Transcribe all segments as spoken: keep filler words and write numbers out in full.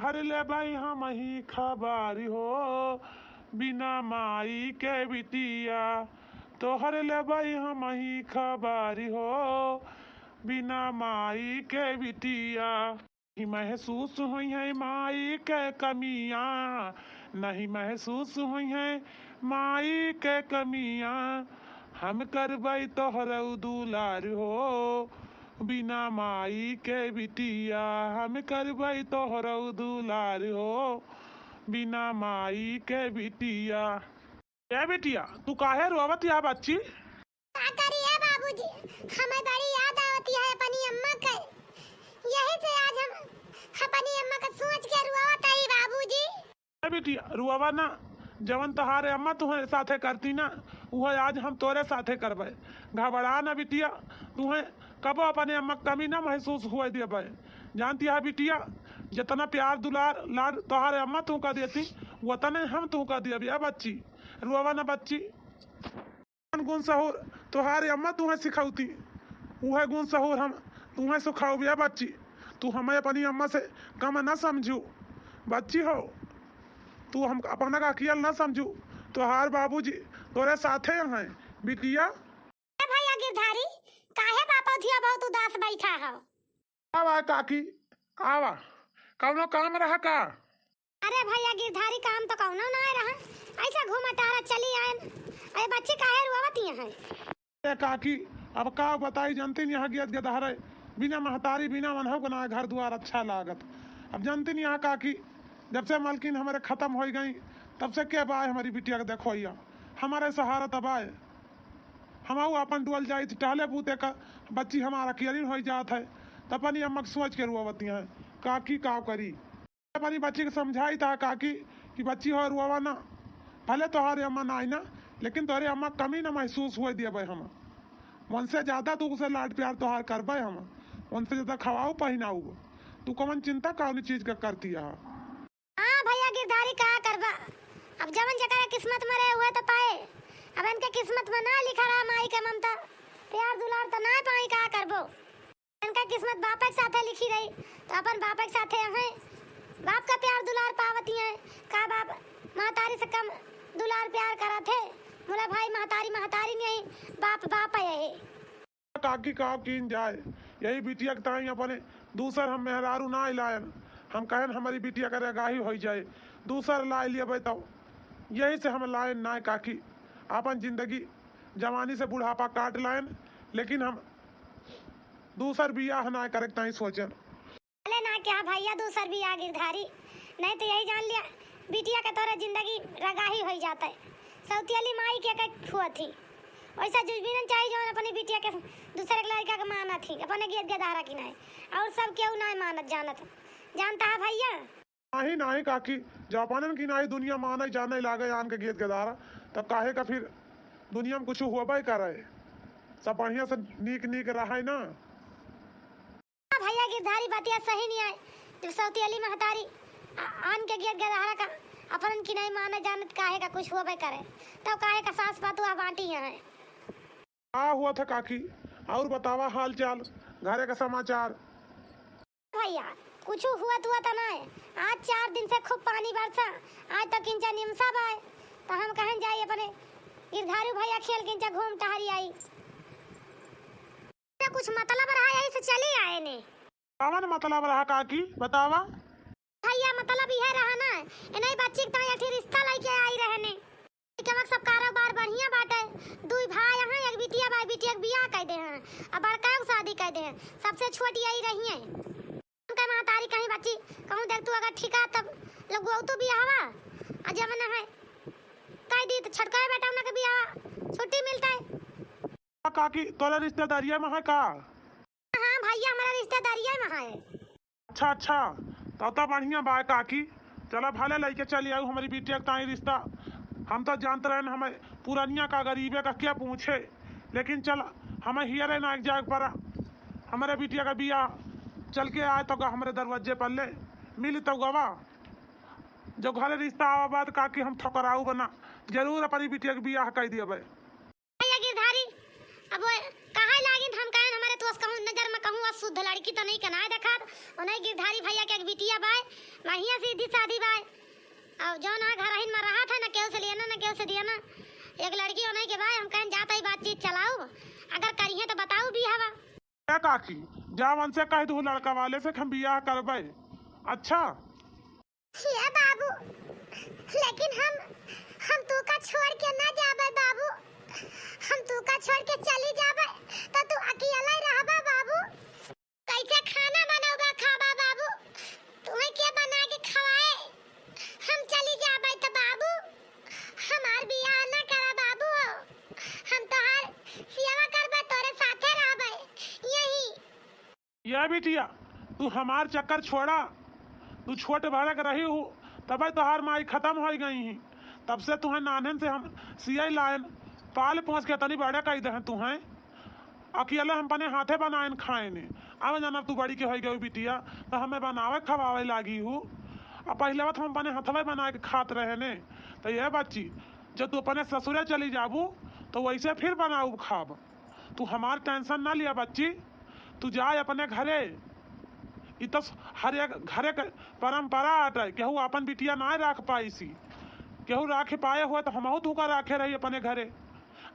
तोहर लेबै हमहीं खबर हो, बिना माई के बिटिया। तोहर लेबै हमहीं खबर हो, बिना माई के बिटिया। नहीं महसूस होइहैं माई के कमिया, नहीं महसूस होइहैं माई के कमिया। हम करबै तोहरौ दुलार हो, बिना माई के बिटिया। हम करबै तोहरौ दुलार हो, बिना माई के बिटिया। ए बिटिया, तू काहे रोवत या बच्ची? का करी ए बाबूजी, हमें बड़ी याद आवत है अपनी अम्मा के। यही से आज हम अपनी अम्मा के सोच के रोवत हई बाबूजी। ए बिटिया, रुआवा ना, जवन तोहारे अम्मा तुहें साथे करती ना, उहे आज हम तोरे साथे करबै। घबरा ना बिटिया, तुहें कबो अपने अम्मा के कमी ना महसूस हुए देबै। जानती है बिटिया, जितना प्यार दुलार लाड तोहारे अम्मा तुहका देती, वतने हम तुहका देबै। ए बच्ची, रुआवा ना बच्ची। गुण सहूर तोहार अम्मा तुहें सिखौती, उहे गुण सहूर हम तुहें सिखौबे बच्ची। तू हमें अपनी अम्मा से कम न समझू बच्ची हो, तू हम अपना का कियल न समझू। तोहार बाबूजी तोरे साथे हैं बिटिया। ए भैया गिरधारी, काहे बापा धिया बहुत उदास बैठा हो? आवा काकी, आवा, कौनो काम रहा का? अरे भैया गिरधारी, काम तो कौनो ना रहा, ऐसा घूमा टहरा चली आयन। अरे बच्ची काहे रोवत ही हैं? ए काकी, अब का बताई, जानती नहीं यहाँ गियत गदहरे, बिना महतारी बिना मनहू के ना घर दुआर अच्छा लागत। अब जानती नहीं यहाँ काकी, जब से मलकिन हमारे खत्म हो गई, तब से के बाय हमारी बिटिया के देखोइया, हमारे सहारा तबाय। हमहू अपन डुअल जाइत टहले बूते का, बच्ची हमारा अकेली होइ जात है, त अपनी अम्मा के सोच के रोवती हैं। काकी काव करी, अपनी बच्ची के समझाई था काकी कि बच्ची हो रोवा ना, भले तोहरे अम्मा ना आई ना, लेकिन तोहरे अम्मा कमी ना महसूस हुए दिए भाई हम। उनसे ज्यादा तू उसे लाड प्यार तोहार करबे हम, उनसे ज्यादा खवाऊ पहिनाऊ। तू कौन चिंता कौन चीज का करती है? हाँ भैया गिरधारी, का करबा, अब जवन जकरा किस्मत में रहे, उहे तो पाए। अब इनके किस्मत में ना लिखा रहा माई के ममता, प्यार दुलार, तो ना पाई, का करबो। इनका किस्मत बापे के साथे लिखी रही, तो अपन बापे के साथे हैं, बाप का प्यार दुलार पावती हैं। का बाप महतारी से कम दुलार प्यार करत है? मोला भाई, महतारी महतारी नहीं, बाप बाप है। काकी का कीन जाए, यही बिटिया के ताई अपने दूसर हम मेहरारू ना लायन। हम कहन हमारी बिटिया के रेगाही होइ जाए, दूसर लाए लिए तो यही से हम लायन ना काकी। अपन जिंदगी जवानी से बुढ़ापा काट लायन, लेकिन हम दूसर बियाह ना करे के ताई सोचन। अरे ना क्या भैया, दूसर बियाह गिरधारी, नहीं तो यही जान लिया, बिटिया के तोरे जिंदगी रगाही होइ जात है। सौतियली माई के कई फुआ थी, वैसा जुजबीनन चाही जौन अपनी बिटिया के दूसरे के लड़का के मानत थी, अपने गेद गदारा की नहीं, और सब केहू नहीं मानत जानत, जानता है भैया। नहीं, नहीं काकी, जब अपनन की नहीं दुनिया माने जाने लागे आन के गेद गदारा, तब काहे का फिर दुनिया में कुछ होबे करे, सब बढ़िया से नीक नीक रहे ना। भैया गिरधारी बतिया सही नहीं आए। जब सौतियली महतारी आ-, आन के गेद गदहरा का अपनन की नहीं माने जानत, काहे का कुछ होबे करे, तब काहे का सास पतोह बांटी यहाँ है। का हुआ था काकी, और बतावा हाल चाल, घरे का समाचार। भैया, कुछ हुआ तुआ तो नहीं। आज चार दिन से खूब पानी बरसा, आज तो किंचा निमसा बाय, तो हम कहन जाई अपने गिरधारू भैया खेल किंचा घूम टहरी आई। कुछ मतलब रहा, यही से चली आए ने। कवन मतलब रहा काकी, बतावा। भैया, मतलब यह रहा ना, इन्हीं बच्ची के ताई एक ठे रिश्ता लेके आई रहने। के वक्त सब कारोबार बढ़िया बाटे, दुई भाई हैं, एक बिटिया बा, बिटिया के बियाह कर दे हैं, अब बड़का के शादी कर दे हैं, सबसे छोटी यही रही है। उनका महतारी कहीं बच्ची, कहूँ देख तू अगर ठिका तब लगुआ तू बियाहवा, आ जवन है कह दी तो छटका बेटा उनके बियाहवा छुट्टी मिलता है। काकी, तोरे रिश्तेदारिया में है का? हाँ भैया, हमारा रिश्तेदारिया में है। अच्छा, अच्छा, तब तो बढ़िया बा काकी। चला भले लइके चली आऊ हमारी बिटिया के ताई रिश्ता। हम तो जानत रहन हमें पुरनिया का गरीबे का क्या पूछे, लेकिन चल हमें हियरे ना जाए के पड़ा। हमारे बिटिया का बियाह चल के आए तो गा हमारे दरवाजे पर ले मिली तो गवा। जो घरे रिश्ता आवा बात काकी हम ठुकराऊ बना, जरूर अपनी बिटिया के बियाह कर दिया भाई। भैया गिरधारी, अब वो कहाँ लागिन, हम कहन हमारे तोस कहूँ नजर में कहूँ बस शुद्ध लड़की तो नहीं कनाए देखत, उन्हें गिरधारी भैया के एक बिटिया बाय, बढ़िया सीधी सादी बाय। और जौन है घरहिन में रहत है, न केहू से लिया ना, न केहू से दिया ना। एक लड़की उन्हें के बाय, हम कहन जात ही बातचीत चलाऊ, अगर करिहे तो बताऊ भी हवा। ए काकी, जा उनसे कह दू लड़का वाले से कि हम बियाह करबे। अच्छा। हे बाबू, लेकिन हम, हम तू का छोड़ के ना जाबे बाबू, हम तू का छोड़ के चली जाबे, तो तू अकेला ही रहबा बाबू। कैसे खाना बनौबा खाबा बाबू, तुम्हें के बना के खवाए? हम चली जाबे तो बाबू, हमार बियाह ना करा बाबू हो, हम तोहार सेवा करबे, तोरे साथे रहबे यही। या बिटिया, तू हमार चक्कर छोड़ा, तू छोट भरक रही हू, तबे तोहार माई खतम होइ गई ही। तब से तुहें नान्हन से हम सियाई लायन, पाल पोस के तनी बड़े कई देहें तुहें। अकेले हम अपने हाथे बनायन खाएने। अब जानब तू बड़ी के होइ गई बिटिया, तो हमें बनावे खवावे लागी हू। अब पहिले तो हम अपने हथवे बनाए के खात रहेने। तो ये बच्ची, जब तू अपने ससुरे चली जाबू, तो वैसे फिर बनाउब खाब। तू हमार tension ना लिया बच्ची, तू जाए अपने घरे। इ तो हर एक घरे के परंपरा आटे, केहू आपन बिटिया ना राख पाइसी, केहू राखे पाए हुए तो हमहू तू का राखे रही अपने घरे।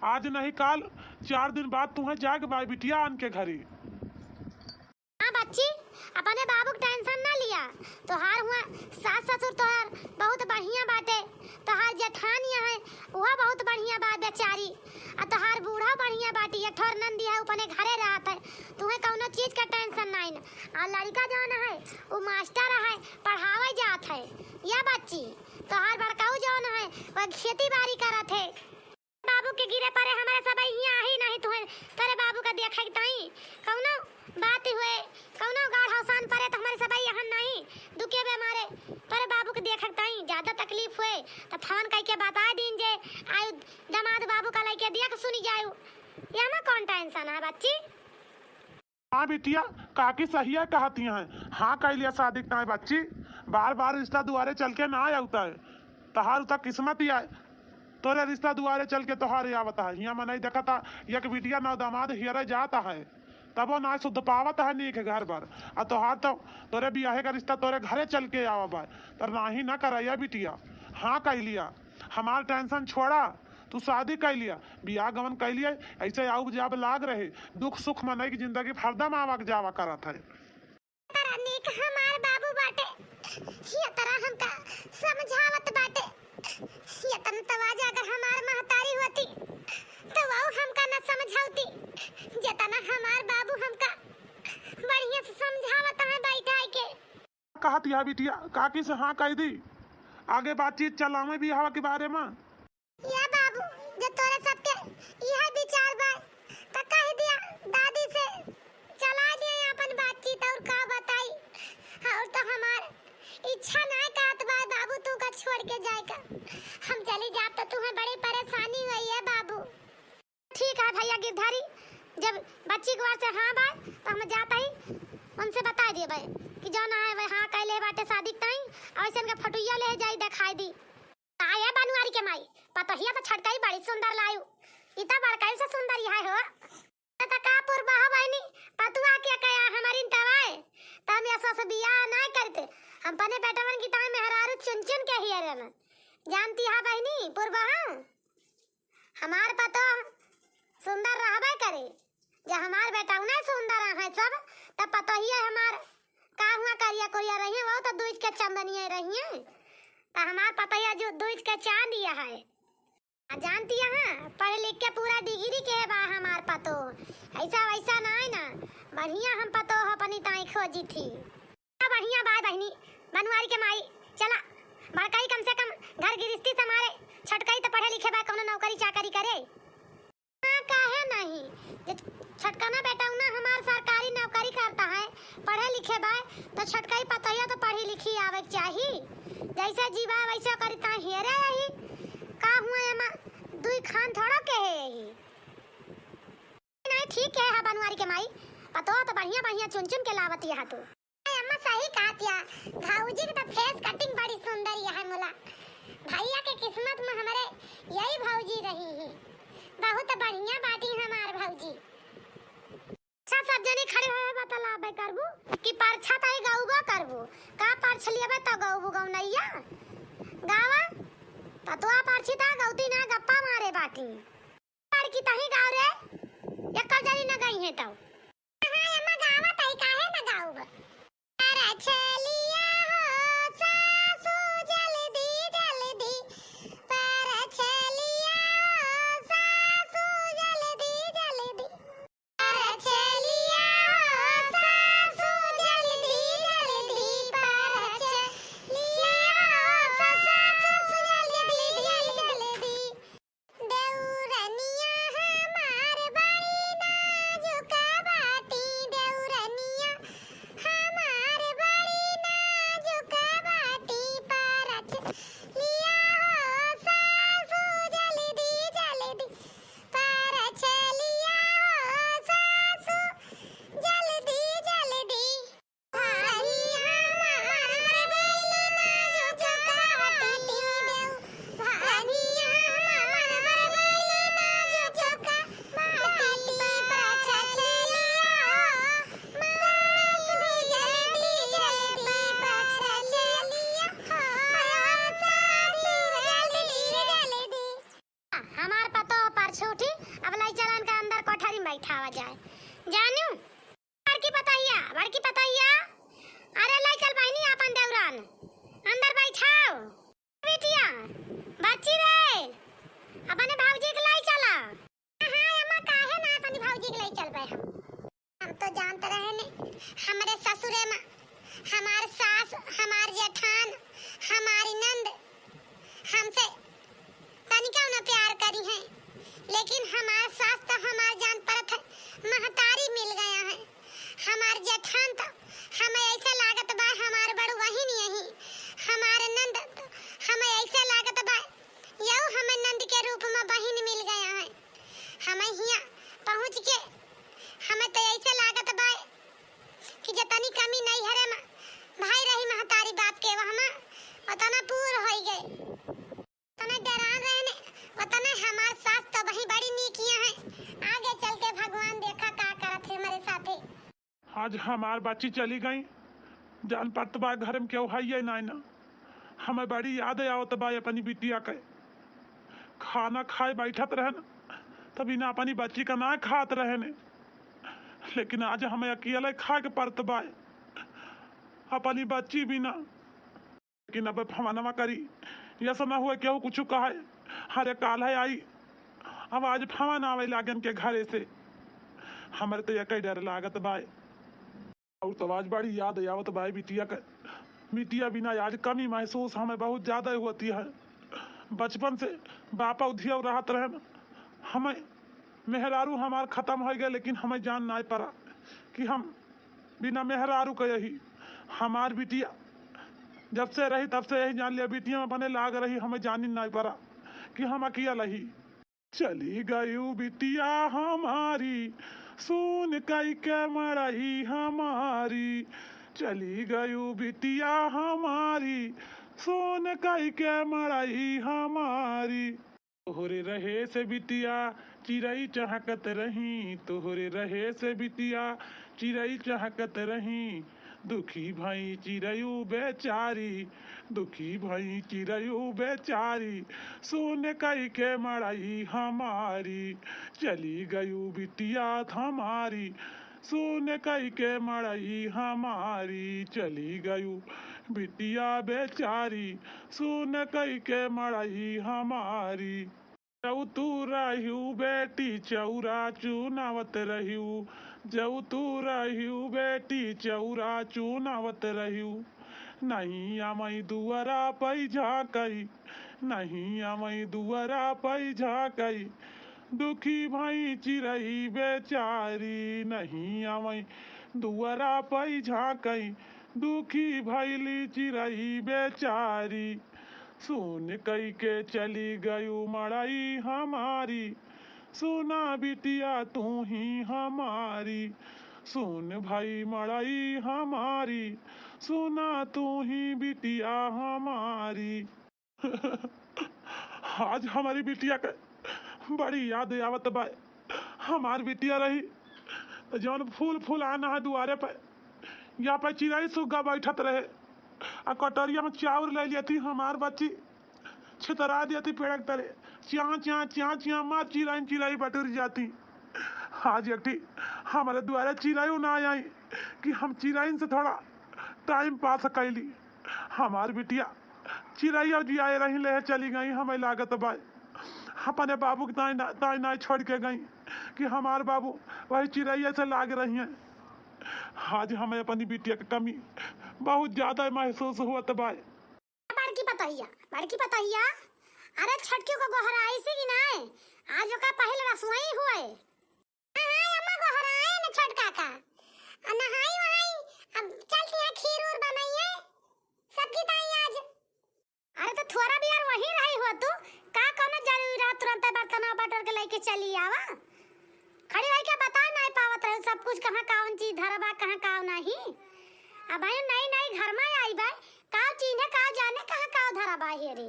आज नहीं काल, चार दिन बाद तुहें जाए के बा बिटिया आन के घरे। हाँ बच्ची, अपने बाबू के tension ना लिया। तोहार हुआ सास ससुर तोहार बहुत बढ़िया बाटे। तोहार जेठानी है, उहो बहुत बढ़िया बा बेचारी। आ तोहार बूढ़ा बढ़िया बाटी, एक ठोर नंदी है, अपने घरे रहत है। तुहें कौनो चीज का tension नाई न। आ लड़का जौन है, उ मास्टर है, पढ़ावे जात है। या बच्ची, तोहार बड़काऊ जौन है, वह खेती बाड़ी करत है। बाबू के गिरे परे हमारे सब हियाँ आही नहीं तुहे, तोरे बाबू का देखे के ताई कौनो बात हुए, कौनो गाढ़ अवसान परे तो हमारे सब यहाँ नहीं दुखे बे मारे। तोरे बाबू के देखे के ताई ज्यादा तकलीफ हुए तो फोन करके बता दीन जे आयु दामाद बाबू का लइके देख सुनी जायु, ये हमें कौन tension है बच्ची? हाँ बिटिया, काकी सहिया कहती हैं। हाँ कइ लिया शादी के ताई बच्ची, बार बार रिश्ता दुआरे चल के ना आवता है। तोहार उता किस्मत ही आए, तोरे रिश्ता दुआरे चल के तोहार आवता है। हियाँ मनई देखता, एक बिटिया नौ दामाद हियरे जाता है, तबो ना शुद्ध पावत है नीक घर बर। आ तोहार तो, तोरे बियाहे का रिश्ता तोरे घरे चल के आवा बा, तर नाही ना करैया बिटिया। हाँ कइ लिया, हमार tension छोड़ा, तू शादी कइ लिया, बियाह गवन कइ लिया, ऐसे आउब जाब लाग रहे, दुख सुख मनई की जिंदगी हरदम आवक जावा करत है। तरह नीक हमार बाबू बाटे, ये तरह हमका समझावत बाटे। ये तन तवाजा अगर हमार महतारी होती, तो वो हमका न समझौती, जेतना हमार बाबू हमका बढ़िया से समझावत है बैठाई के। कहत या बिटिया, काकी से हाँ कह दी, आगे बातचीत चलावे बियाह के बारे में। या बाबू, जब तोरे सबके इहे विचार बा, त कह दिया दादी से, चला दिया अपन बातचीत, और का बताई। और तो हमार इच्छा ना कहत बा बाबू, तू का छोड़ के जाए का। हम चली जाब तो तुम्हें बड़ी परेशानी हुई है बाबू। ठीक है भैया गिरधारी, जब बच्ची के ओर से हाँ बा, तो हम जात ही उनसे बताई देबे कि जौन है वह हाँ कहले बाटे शादी के ताई, और ऐसे इनका फोटोइया ले जाई दिखाई दी। का ए बनवारी के माई, पतोहिया तो छटकई बड़ी सुंदर लायू, ई तो बड़कई से सुंदर ही है हो। त का पुरबा हो बहिनी, पतुआ के कया हमारी तवाए, त हम ऐसा से बियाह ना करते। हम अपने बेटवन की ताई मेहरारू चुन चुन के हियरे में। जानती हा बहिनी, पुरबा हा? हमार पतोह सुंदर रहबे करे। जब हमार बेटौना सुंदर है सब, तब पतोहिया हमार का हुआ करिया कोरिया रहिए, वो तो दूज के चंदनिया रहिए। त हमार पतोहिया जो दूज के चांद ये है। आ जानती है, पढ़ लिख के पूरा डिग्री के बा हमार पतोह। ऐसा वैसा ना है ना, बढ़िया हम पतोह अपनी ताई खोजी थी। बढ़िया बाय बहिनी, बनवारी के माई, चला, बड़कई कम से कम घर गृहस्थी संभारे, छोटकई तो पढ़े लिखे बा, कौनो नौकरी चाकरी करे। हाँ, काहे नहीं? जे छोटकना बेटौना हमार सरकारी नौकरी करता है, पढ़े लिखे बा, तो छोटकई पतोहिया तो पढ़ी लिखी आवे के चाही। जैसे जी बा वैसे करी, ता हेरे यही। का हुआ एमा दुई खान थोड़ो के है यही। नहीं, ठीक है, हा बनवारी के माई, पतोह तो बढ़िया बढ़िया चुन चुन के लावत यहाँ तू। अरे अम्मा, सही कहत या, भौजी के तो face cutting बड़ी सुंदर या है मुला। भैया के किस्मत में हमरे यही भौजी रही है। बहुत बढ़िया बाटी हमार भौजी। अच्छा, सब जनी खड़े होए बतलाबे करबू कि परछा तई गउबो करबू। का परछ लियबे त गउबू गउनैया? गावा, पतोआ परछी त गउती ना गप्पा मारे बाटी। बड़की तही गाव रे, एको जनी न गई है तउ। हाँ अम्मा, गावा तई, काहे न गाउब? परछलिया हो सासू जल्दी जल्दी, परछलिया हो सासू जल्दी जल्दी, परछलिया हो सासू जल्दी जल्दी, परछलिया हो सासू जल्दी जल्दी। देउरनिया हमार बड़ी नाजुक बाटी, देउरनिया हमार बड़ी नाजुक बाटी, परछलिया हो सासू जल्दी जल्दी, परछलिया हो सासू जल्दी जल्दी। हमार पतोह परछूठी, अब लई चलन का अंदर कोठरी में बैठावा जाए। जानू? बड़की पतोहिया, बड़की पतोहिया, अरे लई चल बहिनी आपन देउरान, अंदर बैठाओ। बिटिया, बच्ची रे, अपने भौजी के लई चला। हाँ अम्मा, काहे ना अपनी भौजी के लई चलबे हम? हम तो जानत रहे ने, हमरे ससुरे में हमार सास, हमार जेठान, हमारी नंद हमसे तनिका न प्यार करी हैं, लेकिन हमार सास तो हमार जान पड़त है, महतारी मिल गया है। हमार जेठान तो हमें ऐसे लागत बा, हमार बड़ू बहिन यही, हमार नंद तो हमें ऐसे लागत बा, यऊ हमें नंद के रूप में बहिन मिल गया है। हमें हियाँ पहुँच के हमें तो ऐसे लागत बा कि जतनी कमी नैहरे में भाई रही महतारी बाप के, वहमा उतना पूर होई गए। उतने डेरान रहे ने, उतने हमार सास तो वही बड़ी नीकियाँ हैं। आगे चल के भगवान देखा का करत है हमारे साथे। आज हमार बच्ची चली गई, जान पड़त बा घर में केहू है ये नाई ना। हमें बड़ी याद आवत बा अपनी बिटिया के। खाना खाए बैठत रहे न, तब बिना अपनी बच्ची का ना खात रहे ने, लेकिन आज हमें अकेले खाए के पड़त बा अपनी बच्ची बिना। लेकिन अब फवनवा करी, यस ना हुए केहू कुछ कहे, हरे काल है आई, अब आज फवन आवे लागन के घरे से, हमरे तो यके डर लागत बाय। और तो आज बड़ी याद आवत बाय बिटिया के, बिटिया बिना आज कमी महसूस हमें बहुत ज्यादा होती है। बचपन से बापा उधिया रहत रहे न, हमें मेहरारू हमार खतम हो गए, लेकिन हमें जान नाय पड़ा कि हम बिना मेहरारू के यही हमार बिटिया जब से रही तब से यही जान लिया बिटिया में बने लाग रही, हमें जानी नाय पड़ा कि हम अकिया लही। चली गयू बिटिया हमारी, सुन कई के मड़ई हमारी। चली गयू बिटिया हमारी, सुन कई के मड़ई हमारी। तोहरे रहे से बिटिया चिरई चहकत रही, तोहरे रहे से बिटिया चिरई चहकत रही। दुखी भई चिरयू बेचारी, दुखी भई चिरयू बेचारी, सुन कई के मड़ई हमारी। चली गयू बिटिया हमारी, सुन कई के मड़ई हमारी। चली गयू बिटिया बेचारी, सुन कई के मड़ई हमारी। जऊ तू रह्यू बेटी चौरा चुनावत रह्यू, जऊ तू रह्यू बेटी चौरा चुनावत रह्यू। नहीं अमई दुअरा पई झांकई, नहीं अमई दुअरा पई झांकई। दुखी भई चिरई बेचारी, नहीं अमई दुअरा पई झांकई। दुखी भइली चिरई बेचारी, सुन कई के चली गयू मड़ई हमारी। सुना बिटिया तू ही हमारी, सुन भई मड़ई हमारी, सुना तू ही बिटिया हमारी। आज हमारी बिटिया के बड़ी याद आवत बा। हमार बिटिया रही तो जौन फूल फूल आना है दुआरे पे, या पे चिरई सुग्गा बैठत रहे, आ कटोरिया में चाउर ले लेती, हमार बच्ची छितरा देती पेड़ के तले, च्या, च्या, च्या, च्या, मार चिरई, चिरई बटुर जाती। आज एक ठी हमारे दुआरे चिरई ना आई कि हम चिरई से थोड़ा टाइम पास कैली। हमार बिटिया चिरैया जियाए रही, ले चली गई, हमें लागत बा अपने बाबू के ताई ना, ताई नाई छोड़ के गई कि हमार बाबू वही चिरैया से लाग रही हैं। आज हमें अपनी बिटिया के कमी बहुत ज्यादा महसूस होत बा। बड़की पतोहिया, बड़की पतोहिया, अरे छोटकी को गोहराई से कि नाय? आज ओका पहिल रसोई हुए। हाँ, हाँ, अम्मा गोहराए न छोटका का। आ नहाई वहाई, अब चलती है खीर उर बनाइए, सबकी ताई आज। अरे तो थोड़ा भी यार वहीं रही हो तू, का कौनो जरूरी रहा तुरंत बर्तन बटोर के लेके चली आवा? खड़ी रह के बता नहीं पावत रहे सब कुछ, कहाँ कौन चीज धरा बा, कहाँ का नहीं। अब भाई नई नई घर में आई बा, का चीज है, का जाने कहाँ का धरा बा हे रे।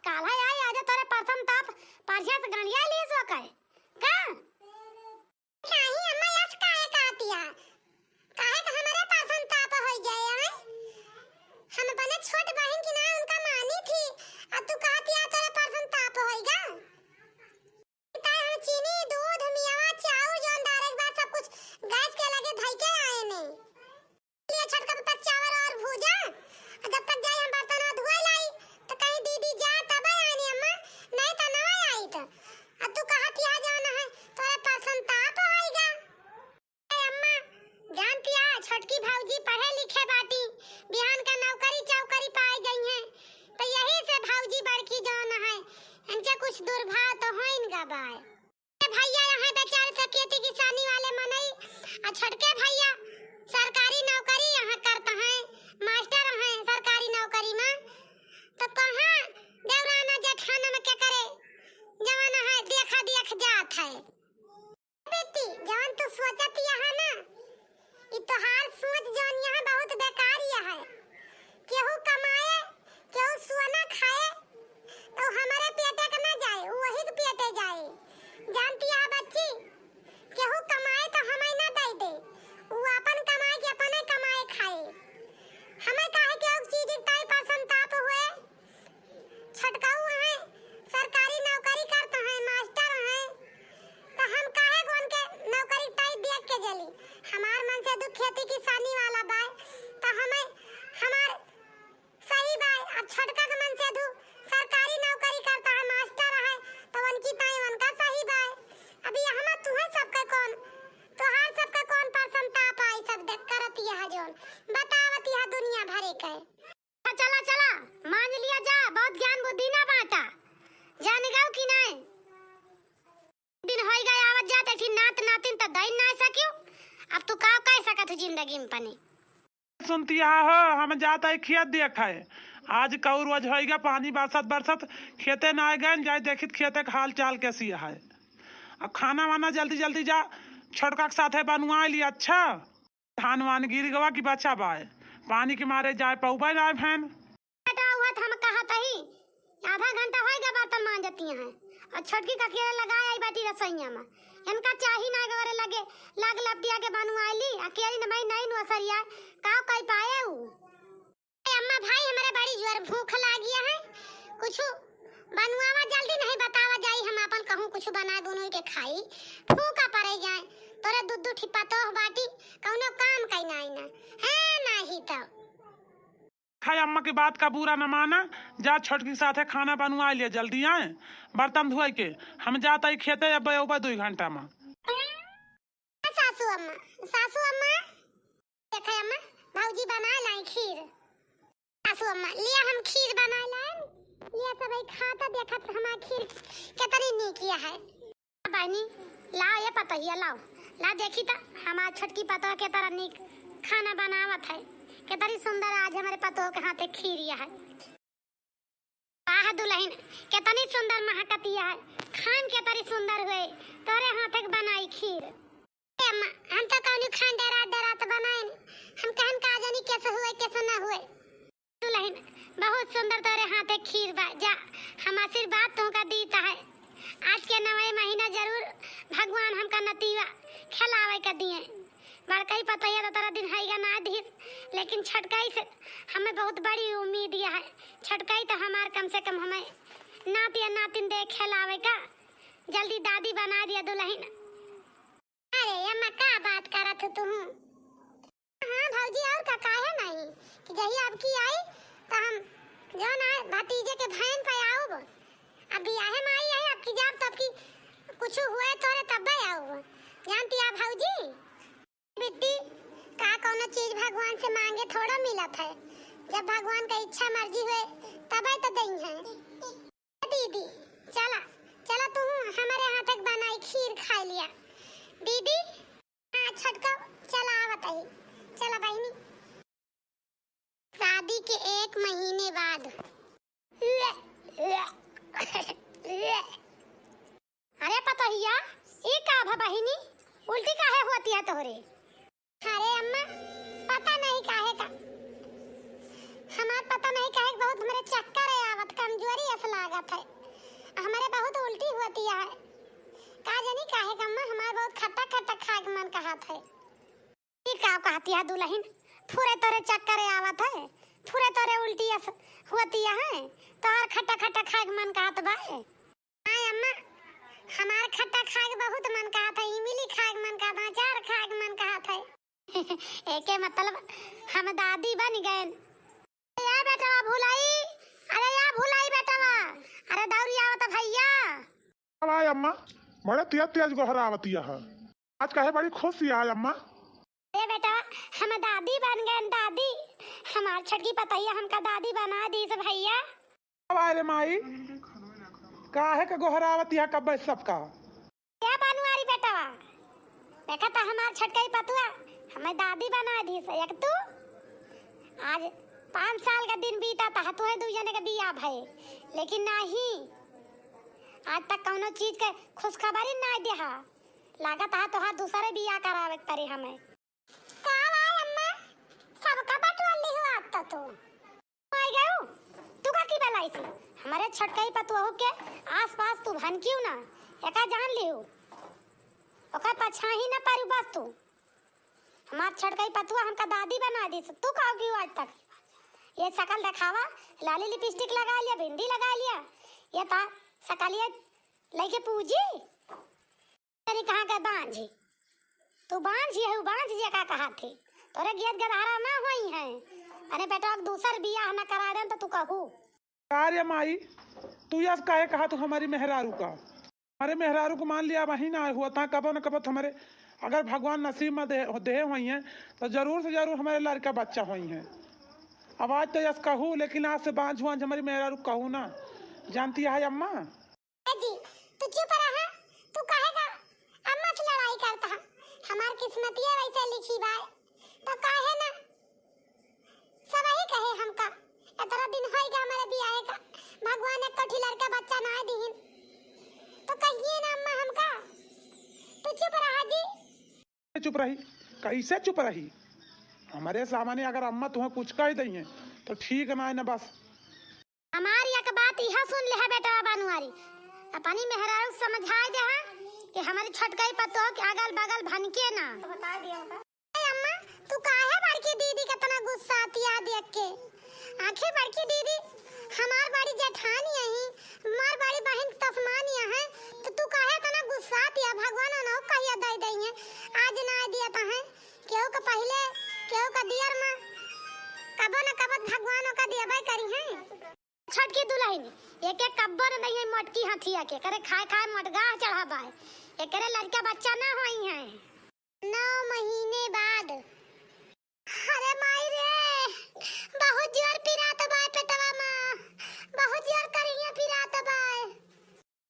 काल्हा आई आज तोरे परसम ताप, परसिया से गंडिया ली सो कहे। का? नहीं अम्मा, यस काहे कहतिया? काहे तो हमरे परसम ताप होई जाए, हैं? हम अपने छोट बहिन की ना उनका मानी थी, अब तू कहतिया तोरे परसम ताप होई गा? ताई हम चीनी, दूध, मियावा, चाउर जौन डारे के बाद सब कुछ गैस के लगे धई के आए ने। लिए छोटका तब तक चावल और भूजा, और जब तक जाई हम बर्तन धोए लाई, तो कहीं दीदी जा तब आनी अम्मा, नहीं तो ना आई तो। अब तू कहतिया जाना है, तोरे परसम ताप होई गा। ए अम्मा, जानतिया छोटकी भौजी पढ़े लिखे बाटी, बिहान का नौकरी चौकरी पाए गई हैं, तो यही से भौजी बड़की जौन है, इनके कुछ दुर्भाव तो होइन गा बाय। ए भैया, यहाँ बेचारे तो खेती किसानी वाले मनई, आ छोटके भैया सरकारी नौकरी यहाँ करता है, मास्टर हैं सरकारी नौकरी में, तो कहाँ देवराना जेठाना में के करे, जमाना है देखा देख जात है। बेटी, जवन तू सोचत यह ना, ई तोहार सोच जौन यहाँ बहुत बेकार यह है। केहू कमाए, केहू सोना खाए, तो हमारे पेटे के ना जाए, उ वही के पेटे जाए। जानती है बच्ची, केहू कमाए तो हमें ना दे दे, उ अपन कमाए के अपने कमाए खाए। हमें काहे केहू चीज ताई पर संताप हुए? छोटकाऊ हैं, सरकारी नौकरी करत हैं, मास्टर हैं, तो हम काहे को उनके नौकरी ताई देख के जली? हमार मन से दुख खेती किसानी वाला बाय, तो हमें, हमार सही बाय। अब छोटका के मन से दु सरकारी नौकरी करत है, मास्टर है, तो उनकी ताई उनका सही बाय। अभी हम तुहे सबके कौन, तोहार सबके कौन पर संताप आई, सब देख करत यह जौन बतावत यह दुनिया भरे के। चला, चला, मांज लिया जा, बहुत ज्ञान बुद्धि ना बांटा। जान गऊ कि नाय? दिन होई गए आवत जात, एक नात नातिन त दई ना सकियो। अब तू का कह सकत हो जिंदगी में पनी? सुनती हा हो, हम जात है खेत देख है। आज कऊ रोज होई गया, पानी बरसत बरसत खेते ना आए गए, जाए देखित खेते के हाल चाल कैसी है। अब खाना वाना जल्दी जल्दी जा, छोटका के साथे बनवा ली। अच्छा। धान वान गिर गवा कि बचा बाय, पानी के मारे जाए पउबे ना भैन। बेटा, उहे त हम कहत हई, आधा घंटा होई गया बर्तन मांजती हैं, और छोटकी का केरे लगाए आई बाटी रसोईया में। इनका चाही ना गोरे लगे, लाग लपटिया के बनवाई ली, अकेली न भाई नहीं नुसरिया, का कई पाए ऊ? ए अम्मा भाई, हमरे बड़ी जोर भूख लागिया है, कुछ बनवावा जल्दी, नहीं बतावा जाई, हम अपन कहूँ कुछ बनाए बुनोई के खाई। फूका पड़े जाए, तोरे दू दू ठी पतोह बाटी, कौनो काम कई नाई ना, है नाही तो। खाए अम्मा की बात का बुरा न माना, जा छोटकी साथे खाना बनवा लिया जल्दी, आए बर्तन धोए के, हम जात आई खेते, अब अउबे दुई घंटा में। सासू अम्मा, सासू अम्मा, देखे अम्मा, भौजी बना लाई खीर। सासू अम्मा, लिया हम खीर बना लाए, ये सब खाता देखत हमार खीर कितनी नीक है। बहनी, लाओ ये पतोहिया, लाओ, ला देखी त हमार छोटकी पतोह के तरह नीक खाना बनावत है, कितनी सुंदर आज हमारे पतोह के हाथे खीर है। वाह दुलहिन, केतनी सुंदर महकतिया है, खान केतनी सुंदर हुए, तोरे हाथे के बनाई खीर। ए अम्मा, हम तो कौनो खान डेरात डेरात बनाइन, हम कहन का जानी कैसे हुए, कैसे ना हुए। दुलहिन, बहुत सुंदर तोरे हाथे खीर बा, जा, हम आशीर्वाद तुमका दीत है। आज के नवे महीना जरूर भगवान हमका नतीवा खिलावे के दिए। बड़कई पतोहिया तो तोरा दिन हइगा ना दिहिस, लेकिन छोटकई से हमें बहुत बड़ी उम्मीद या है। छोटकई तो हमार कम से कम हमें नाती या नातिन देखे लावे का, जल्दी दादी बना दिया दुलहिन। अरे अम्मा, का बात करत हो तुहू? हाँ भौजी, और का, काहे नहीं कि जही अब की आई तो हम जौन आ भतीजे के भैन पे आउब। अब बियाहे में आई है, अब की जाब तो अब की कुछ हुए तोरे तब्बे आउब। जानती आ भौजी? बिट्टी, का कौनो चीज भगवान से मांगे थोड़ा मिलत है। जब भगवान का इच्छा मर्जी हुए तबे तो दई है। दीदी, चला, चला तू हमारे हाथ के बनाई खीर खा लिया। दीदी, हाँ छोटका, चला आवत ही। चला बहिनी। शादी के एक महीने बाद। अरे पतोहिया, ई का भा बहिनी, उल्टी काहे होती है तोहरे? अरे अम्मा, पता नहीं काहे का, हमार पता नहीं काहे का बहुत हमरे चक्कर आवत, कमजोरी अस लागत है, हमरे बहुत उल्टी होती है, का जानी काहे का अम्मा, हमार बहुत खट्टा खट्टा खाए के मन कहत है। ई का कहती है दुलहिन, फुरे तोरे चक्कर आवत है, फुरे तोरे उल्टी अस होती है, तोहर खट्टा खट्टा खाए के मन कहत बा। हाँ अम्मा, हमार खट्टा खाए के बहुत मन कहत है, इमली खाए के मन कहत है, अचार खाए के मन कहत है। एके मतलब हम दादी बन गए। ए बेटवा भुलाई, अरे या भुलाई बेटवा, अरे दौरी आवत भैया। आय अम्मा, बड़े तेज तेज गोहरावतिया है। आज काहे बड़ी खुश आय अम्मा? ए बेटवा, हम दादी बन गए दादी, हमार छोटकी पतोहिया हमका दादी बना दिहिस भैया। अब आए रे माई, काहे के गोहरावत यहाँ कब्बे सबका? ए बनवारी बेटवा, देखा त हमार छोटकई पतुआ हमें दादी बना दिहिस। एक तू आज पाँच साल का दिन बीता त तुहे दू जने के बियाह भए, लेकिन नहीं, आज तक कौनो चीज के खुशखबरी ना देहा। लागत है तोहार दूसरे बियाह करावे के पड़ी हमें। का भाई अम्मा, सबका बटोर लिहु आज तो तू। आई गयो, तू का की बलाई थी? हमारे छोटकई पतुआ के आसपास तू भनकियो ना, एका जान लिहु। ओकर पछाही ना पारू बस तू। हमार छोटकई पतुआ हमका दादी बना दिहिस, तू का की आज तक? ये शकल देखावा, लाली लिपस्टिक लगा लिया, बिंदी लगा लिया, ये ता शकलिया लइके पूजी। तेरी कहाँ के बांझी? तू बांझी है, बांझ जे का कहा थे? तोरे गियत गदहारा ना होई है। अरे बेटा, अब दूसर बियाह न करा देन तो तू कहू। का रे माई, तू यस काहे कहा तू हमारी मेहरारू का? हमारे मेहरारू को मान लिया वही ना हुआ था, कबो न कबो तो हमारे अगर भगवान नसीब में दे, दे हुई हैं तो जरूर से जरूर हमारे लड़का बच्चा हुई हैं। अब आज तो यस कहू, लेकिन आज से बांझ हुआ हमारी मेहरारू कहू ना, जानती है अम्मा? ए जी, तू चुप रहा, तू काहे का अम्मा से लड़ाई करता है? हमार किस्मतिया वैसे लिखी बाय, तो काहे ना सबही कहे हमका, इतना दिन होई गया हमारे बियाहे का, भगवान एक कठी लड़का बच्चा ना दिहिन, तो कहिए ना अम्मा हमका, तू चुप रहा जी। चुप रही, कैसे चुप रही? हमारे सामने अगर अम्मा तुम्हें कुछ कह दई हैं, तो ठीक ना है ना बस। हमारी एक बात यह सुन ले है बेटा बनवारी, अपनी मेहरारू समझाए दे हाँ कि हमारी छोटकई पतोह के अगल बगल भनके ना। ए अम्मा, तू काहे बड़की दीदी के इतना गुस्सा आती है देख के? आखिर बड़की दीदी हमार बड़ी जेठानी यही, हमार बड़ी बहन तसमान यह है, तो तू काहे इतना गुस्सा आती है? भगवान उन्हों कहिया दे दई है, आज ना दिया तो है, केहू का पहिले, केहू का दियर में, कबो न कबो भगवान ओका दियबे करी है। छोटकी दुलहिन, एके कब्बो न दइहैं मोटकी हथिया के, करे खाए खाए मोटगाह चढ़ा बाय, एकरे लड़का बच्चा ना होई हैं। नौ महीने बाद। अरे माई रे, बहुत जोर पिरात बाय पेटवा में, बहुत जोर करिया पिरात बाय।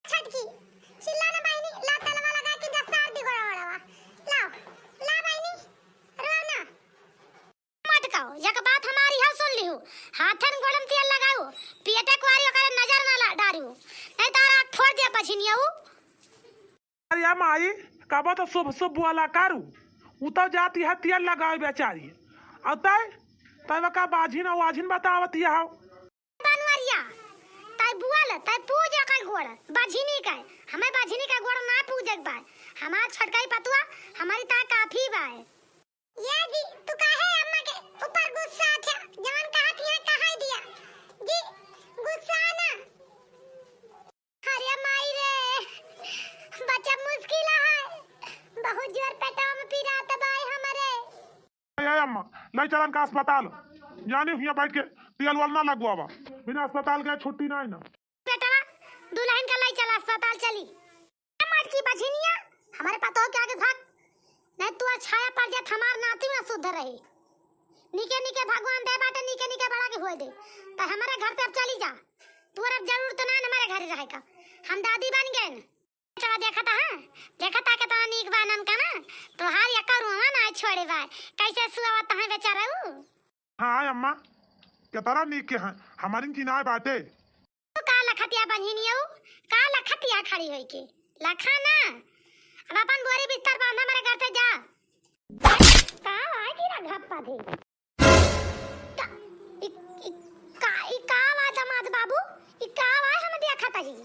छोटकी, चिल्ला ना बहिनी, ला तेलवा लगा के जा सार दी गोड़वा। लाओ, ला बहिनी, रो ना। मटकाओ, एक बात हमारी है सुन लिहू, हाथन गोड़न तेल लगाऊ, पेटे कुआरी ओकरे नजर ना ला-, डारू, नहीं तो आँख फोड़ दिया बझिनिया ऊ। अरे या माई, कबो तो शुभ शुभ बोला करू, ऊ तो जाती है तेल लगावे बेचारी, और तय, तय वका बाझिन और वाझिन बतावत यह हो। बनवरिया, तय बुआल, तय पूज ओकर गोड़, बझिनी का, हमें बझिनी का गोड़ ना पूजे के बा, हमार छोटकाई पतुआ, हमारी ता काफी बा। या जी, तू काहे अम्मा के ऊपर गुस्सा थे? जवन कहत हिया, कहाई दिया। जी, गुस्सा ना। अरे माई रे, बच्चा मुश्किल है। बहुत जोर पेटवा में पिरात बाय हमरे। ए अम्मा, लै चलन का अस्पताल। जानी हिया बैठ के तेल वेल ना लगवावा। बिना अस्पताल के छुट्टी नहीं ना। बेटवा, दुल्हन का लै चला अस्पताल चली। ए मटकी बझिनिया, हमरे पतोह के आगे भाग, नहीं तू छाया पड़ जात, हमार नाती ना सुधर रही। निके निके भगवान दे बाटे, निके निके बड़ा के होए दे। तो हमरे घर से अब चली जा। तू अब जरूरत ना हमरे घरे रहे का। हम दादी बन गए न। चला देखत हा, देखत हा केतना नीक बा ननका ना। तोहार यक्का रुआ ना छोड़े बाय। कैसे सुआवत है बेचारा ऊ। हाँ अम्मा, केतना नीक के हैं, हमारिन की नाय बाटे। तू का लखतिया बहिनियऊ, का लखतिया खड़ी होई के? लखा ना, अब अपन बोरी बिस्तर बांध हमरे घर से जा। का आय गिरा घप्पा दे? का, ई, ई, का, ई का आवाज अमाद बाबू? ई का आवाज हम देखत ही?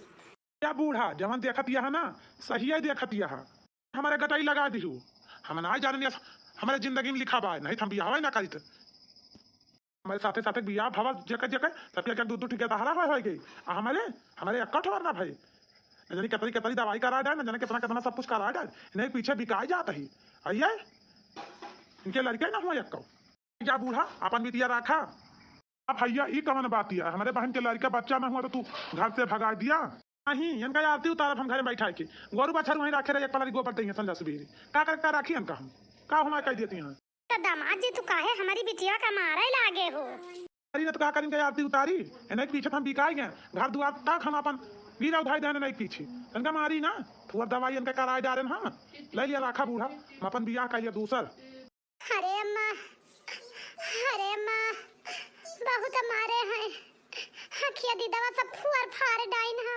या बूढ़ा, जवन देखत यह ना, सहिया देखत यह। हमरे गटई लगा दिहू। हम ना जाने, हमरे जिंदगी में लिखा बा, नहीं तो हम बियाह ना करित। हमरे साथे साथे बियाह भवा जेकर जेकर, सबके के दू दू ठिके तहरा होय होय गई। आ हमरे, हमरे एक्का ठवर ना भाई। न जाने केतरी केतरी दवाई करा डाल, न जाने केतना केतना सब कुछ करा डाल। इन्हें पीछे बिकाई जात ही। आइए, इनके लड़के ना हुआ एक्का। जा बूढ़ा, अपन बिटिया रखा। अब भैया, ई कवन बात है? हमरे बहन के लड़का बच्चा ना हुआ तो तू घर से भगा दिया? नहीं, इनका आरती उतारब हम घरे बैठा के। गोरू बछरू वहीं रखे रहे, एक पलारी गोबर देंगे संझा सुबेरे। का करे, का राखी इनका हम? का हमारे कह देती हैं? तो दामाद जी, तू काहे हमारी बिटिया का मारे लागे हो? अरे, न तो का करी, इनका आरती उतारी, इन्हें पीछे हम बिकाई गए। घर दुआर तक हम अपन गिरा उधाई देने नहीं पीछे। इनका मारी ना, थोड़ा दवाई इनका कराए डारे हम। ले लिया राखा बूढ़ा, हम अपन बियाह कर लिया दूसर। अरे अम्मा, अरे अम्मा, बहुत मारे हैं। अखिया दीदवा सब फुअर फार डाइन है।